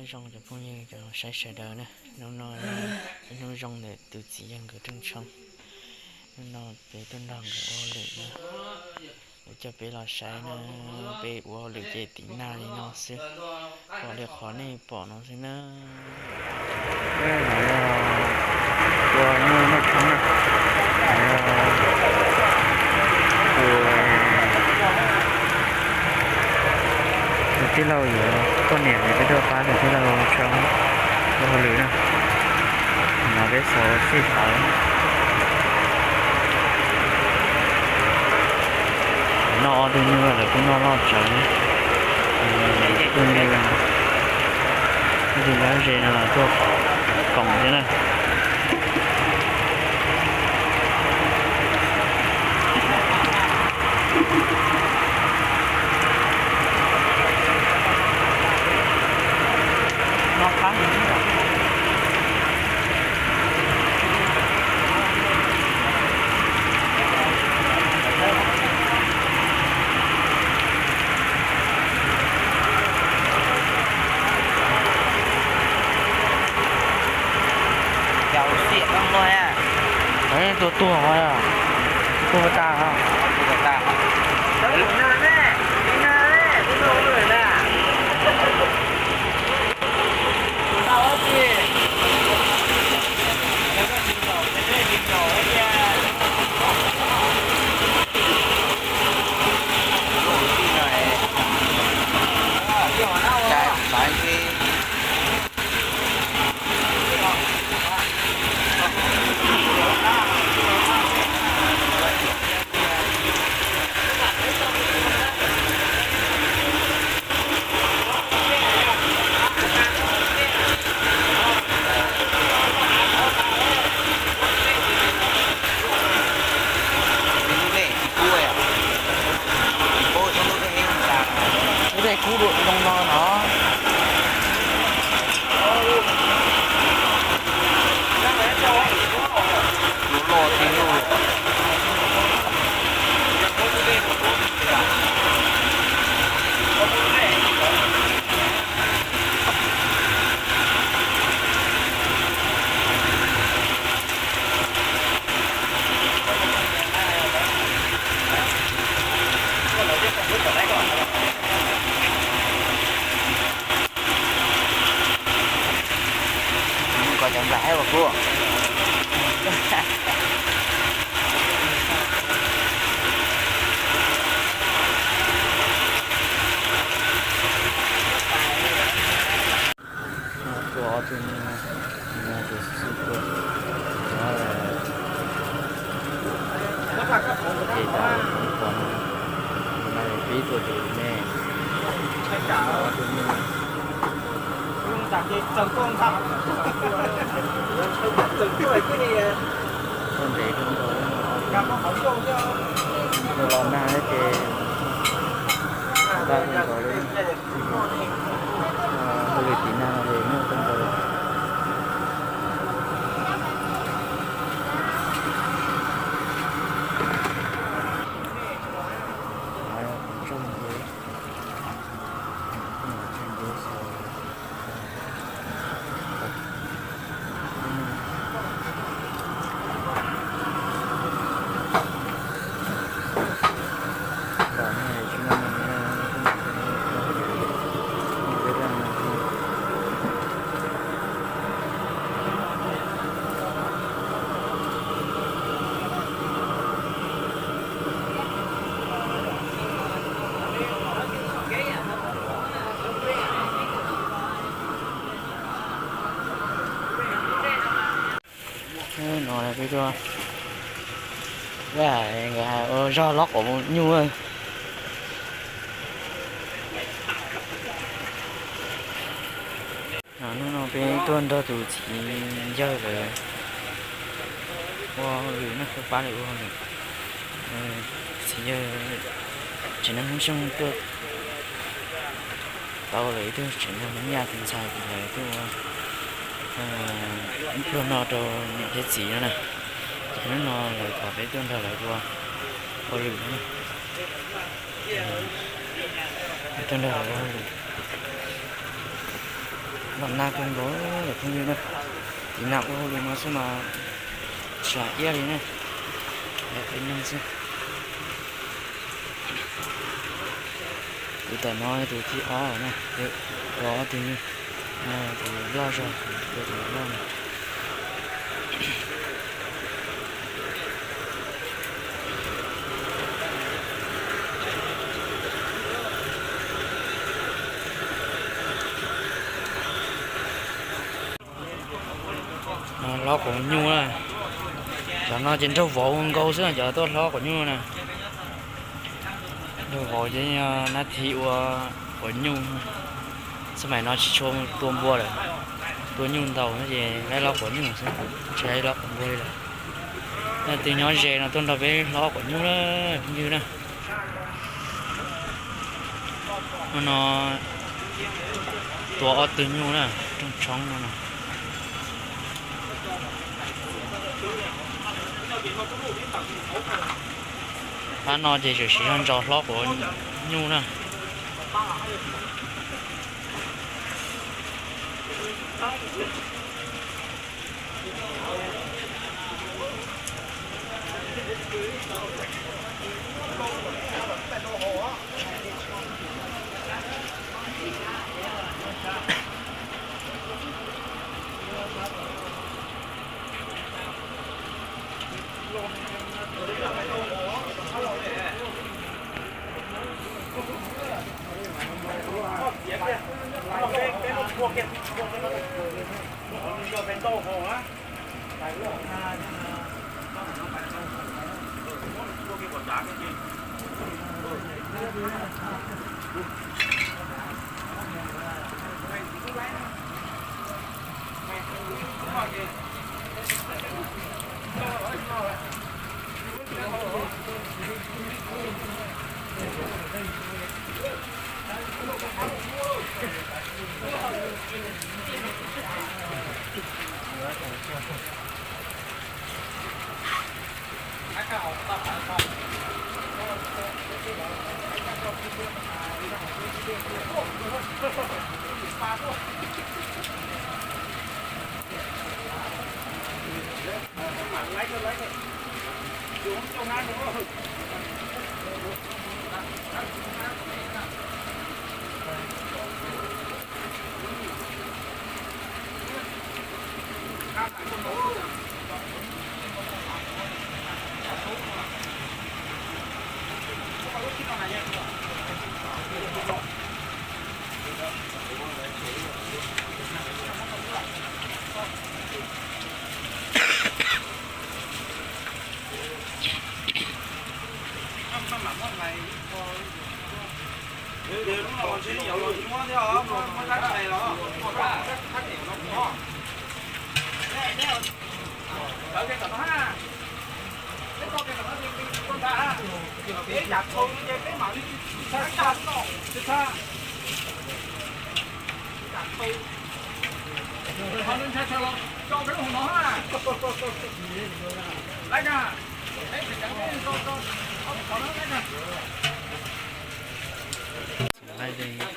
Zoo cov phooj ywg cov saib sawv daws na, hnub no ib hnub zoo ntawm tus txiv yawg nkawd rooj tshoob. Hnub no peb tuaj nrog nkawd ua hauj lwm na. Nkawd coj peb los saib na, peb ua hauj lwm ces tiv nag li no xwb, ua li qhov nej pom no xwb na. Ua nyuj noj tshoob na. Tus tij laug yuav poj niam, peb tuaj pab tus tij laug tshoob ua hauj lwm na. No peb xaus xij thaum noj ob tug nyuj lawm kuj noj loj tsawv. Tus nyuj, tus nyuj lab ze no los tuaj koom thiab na. Tuag tuag, tuag tas. Lub dej kub dua zoo no no. Kom cov nplaim haib ua kub. Tua ob tug nyuj, tua xwb xwb tuaj. Ces tas ua pov no, tus no pib tua tus me. Ob tug nyuj. Tuaj ntev kawg nkaus li no, tus los nag ces npaj kawg nkaus li. Ua lwm tiv nag no ces nyuaj kawg nkaus. Tsoog ntawd, tsoog ntawd xaus. No peb tuaj, nkawd ua zog lob quav nyuj. Hnub no peb tuaj nrog tus txiv yawg lawv ua hauj lwm na, tuaj pab lawv ua hauj lwm. Txiv yawg tsev neeg Hmoob Xyooj tuaj tau lawv ib tug tsev neeg Hmoob Yaj tus ntxhais, ces lawv tuaj ua ib pluag no rau niam thiab txiv no na. Ces hnub no lawv thov peb tuaj nrog lawv ua hauj lwm no na. Tuaj nrog lawv ua hauj lwm. Los nag kawg nkaus cov phooj ywg na. Tiv nag ua hauj lwm no xwb mas tsis iab li na. Yog peb neeg xwb. Tus tom no yog tus thib ob na, tus ob tus nyuj, tus loj zog, tus loj na. Hlob quav nyuj na. Cov no ces nraug vauv nkaus xwb cov tuaj hlob quav nyuj na. Nraug vauv ces nab thi ua quav nyuj. Xab maim no tsis tshua tua npua lawm, tua nyuj ntau no ces laib hlob quav nyuj xwb, tsis laib hlob quav npua li lawm. Leej twg nyob ze no tuaj nrog peb hlob quav nyuj na, phooj ywg na. Hnub no tua ob tug nyuj na, rooj tshoob no na. Pab no ces tseem siv zog ntsos hlob quav nyuj na.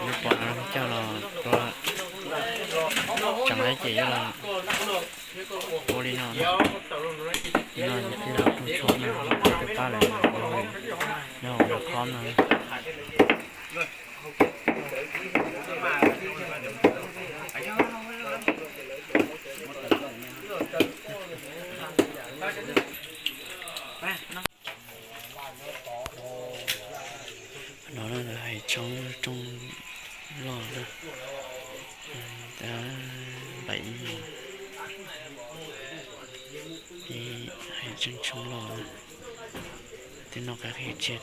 Lub pov no coj los tua tseem laib ces yuav los ua li no na. No ces tij laug Tooj Tshoob na, tus pab lawv ua nyob hauv qhov no. No na, hais tshoob rooj loj na, tab npaim ib, hais tshoob tshoob loj na, twb noj qab qhia tsiaj,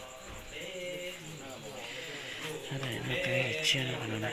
noj qab qhia tsiaj no na.